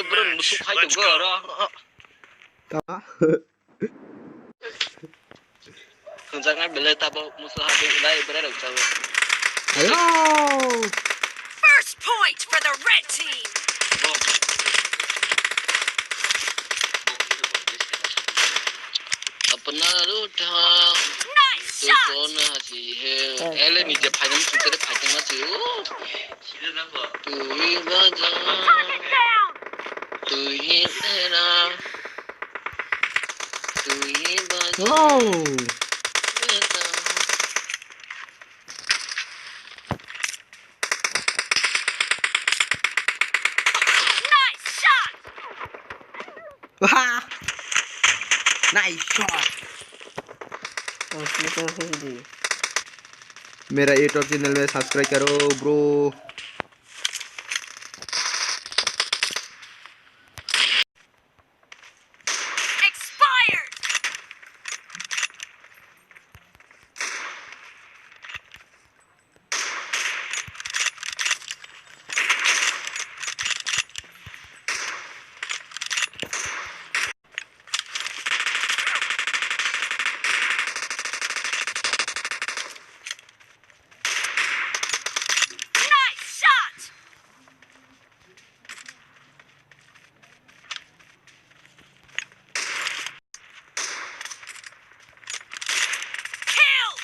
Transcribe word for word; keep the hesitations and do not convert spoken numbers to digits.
Bro, musuk hai tongkha oro. Tama. Khunjaknai belai tabok musuk hai belai belai rok tabok. Ayo. First point for the red team. Apna rutha. Nice shot. Kona hasi he. Ele nije phaidam sutere phaidam ma se. Tui baja. Target down. Tui tera. Tui baja. Oh. Nice shot. Wah. Nice shot. Oh, sini kan sini. मेरा YouTube channel में सब्सक्राइब करो bro. Expired. Nice shot. Killed.